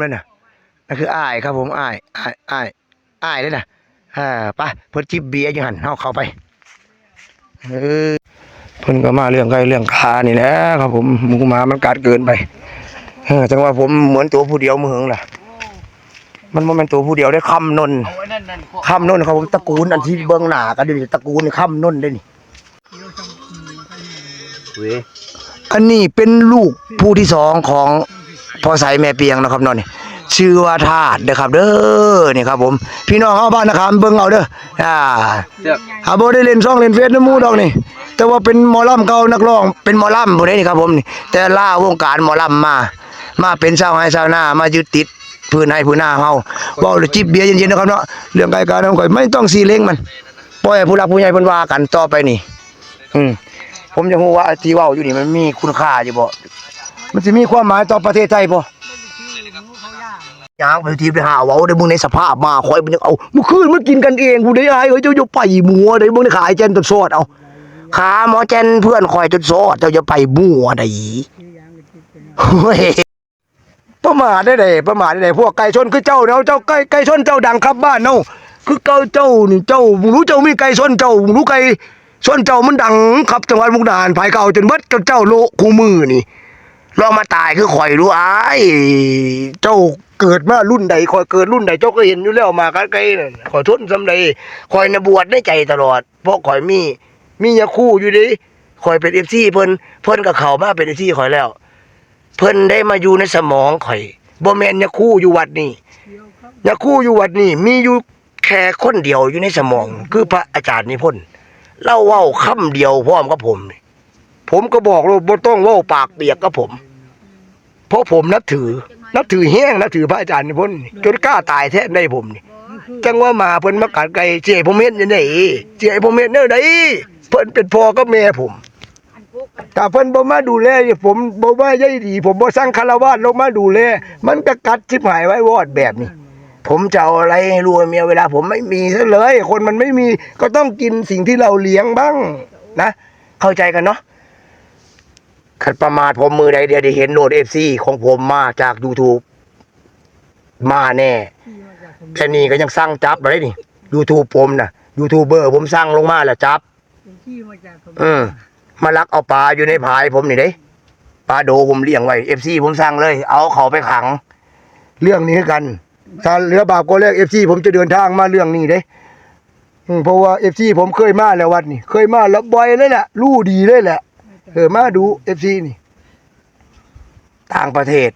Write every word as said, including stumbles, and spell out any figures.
นั่นน่ะ นั่นคืออ้ายครับผม อ้าย อ้าย อ้าย อ้ายเลยนะ อ่า ไป เพิ่นจิบเบียร์อยู่หั่น เฮาเข้าไป เออ เพิ่นก็มาเรื่องไก่เรื่องกานี่แหละครับผม หมูหมามันกัดเกินไป เออ จังว่าผมเหมือนตัวผู้เดียวมื้อหึงล่ะ มันบ่แม่นตัวผู้เดียวเด้ คำนนท์ เอาอันนั้นนั่น คำนนท์ครับผม ตระกูลอันที่เบิ่งหน้ากันอยู่นี่ ตระกูลคำนนท์เด้นี่ เว้ย อันนี้เป็นลูกผู้ที่สองของพ่อใสแม่เปียงนะครับเนาะนี่ ชื่อว่าธาตุเด้อครับเด้อ นี่ครับผม พี่น้องเฮาบ้านนาขามเบิ่งเอาเด้อ อ่า เลือก อ่า บ่ได้เล่นช่องเล่นเฟซนำหมู่ดอกนี่ แต่ว่าเป็นหมอลำเก่า นักร้อง เป็นหมอลำผู้ใดนี่ครับผมนี่ แต่ลาวงการหมอลำมา มาเป็นชาวไร่ชาวนา มายึดติดพื้นไร่พื้นนาเฮา เว้าแล้วจิบเบียร์เย็นๆนะครับเนาะ เรื่องไก่กาน้ำข่อยไม่ต้องซีเรียสมัน ปล่อยให้ผู้หลักผู้ใหญ่เพิ่นว่ากันต่อไปนี่ อืม ผมอยากรู้ว่าที่เว้าอยู่นี่มันมีคุณค่าอยู่บ่ มันสิมีความหมายต่อประเทศไทยบ่ ย่างไปทีไปหาเว้าได้ มึงในสภาพมา ข่อยมันยังเอา เมื่อคืนมันกินกันเอง กูได้อาย เอ้ย เจ้าอย่าไปมัวได้ มึงได้ขายแจนจนสอด เอา ขาหมอแจนเพื่อนข่อยจนสอด เจ้าอย่าไปมัวได้ โอ้ย ประมาทได้ได๋ ประมาทได้ได๋ พวกไก่ชนคือเจ้าเนาะ เจ้าไก่ ไก่ชนเจ้าดังครับบ้านเนาะ คือเก่าเจ้านี่ เจ้าบ่ฮู้เจ้ามีไก่ชนเจ้าบ่ฮู้ไก่ชนเจ้ามันดังครับ จังหวัดมุกดาหาร ไผก็เอาจนเบิด จนเจ้าโละคู่มื้อนี่ ลองมาตายคือข่อยดูอ้าย เจ้าเกิดมารุ่นใด ข่อยเกิดรุ่นใด เจ้าก็เห็นอยู่แล้ว หมากัดไก่นั่น ข่อยทนส่ำใด ข่อยน่ะบวชในใจตลอด เพราะข่อยมี มียาคูอยู่เด้ ข่อยเป็น เอฟซี เพิ่น เพิ่นก็เข้ามาเป็น เอฟซี ข่อยแล้ว เพิ่นได้มาอยู่ในสมองข่อย บ่แม่นยาคูอยู่วัดนี่ ยาคูอยู่วัดนี่มีอยู่แค่คนเดียวอยู่ในสมอง คือพระอาจารย์นิพนธ์ ลาวเว้าคำเดียวพร้อมกับผมนี่ ผมก็บอกเลย บ่ต้องเว้าปากเปียกกับผม เพราะผมนับถือ นับถือแฮง นับถือพระอาจารย์นิพนธ์นี่ จนกล้าตายแทนได้ผมนี่ จังว่าหมาเพิ่นมากัดไก่ สิให้ผมเฮ็ดจั่งใด สิให้ผมเฮ็ดแนวใด เพิ่นเป็นพ่อกับแม่ผม ถ้าเพิ่นบ่มาดูแล ผมบ่มาใยดี ผมบ่สั่งฆราวาสลงมาดูแล มันก็กัดชิบหายวายวอดแบบนี้ ผมจะเอาอะไรให้ลูกให้เมีย เวลาผมไม่มีซะเลย คนมันไม่มี ก็ต้องกินสิ่งที่เราเลี้ยงบ้างนะ เข้าใจกันเนาะ คันประมาทผมมื้อใด เดี๋ยวได้เห็นโลด เอฟซี ของผมมาจาก YouTube มาแน่ แต่นี่ก็ยังสั่งจับมาได้นี่ YouTube ผมน่ะ ยูทูบเบอร์ผมสั่งลงมาแล้วจับ เออ มาลักเอาปลาอยู่ในผายผมนี่เด้ ปลาโดผมเลี้ยงไว้ เอฟซี ผมสั่งเลย เอาเขาไปขัง เรื่องนี้คือกัน ถ้าเหลือบาปกว่าแรก เอฟซี ผมจะเดินทางมาเรื่องนี้เด้ อืม เพราะว่า เอฟซี ผมเคยมาแล้ววัดนี่ เคยมาแล้วบ่อยเลยแหละ รู้ดีเลยแหละ เออ มาดู เอฟซี นี่ ต่างประเทศ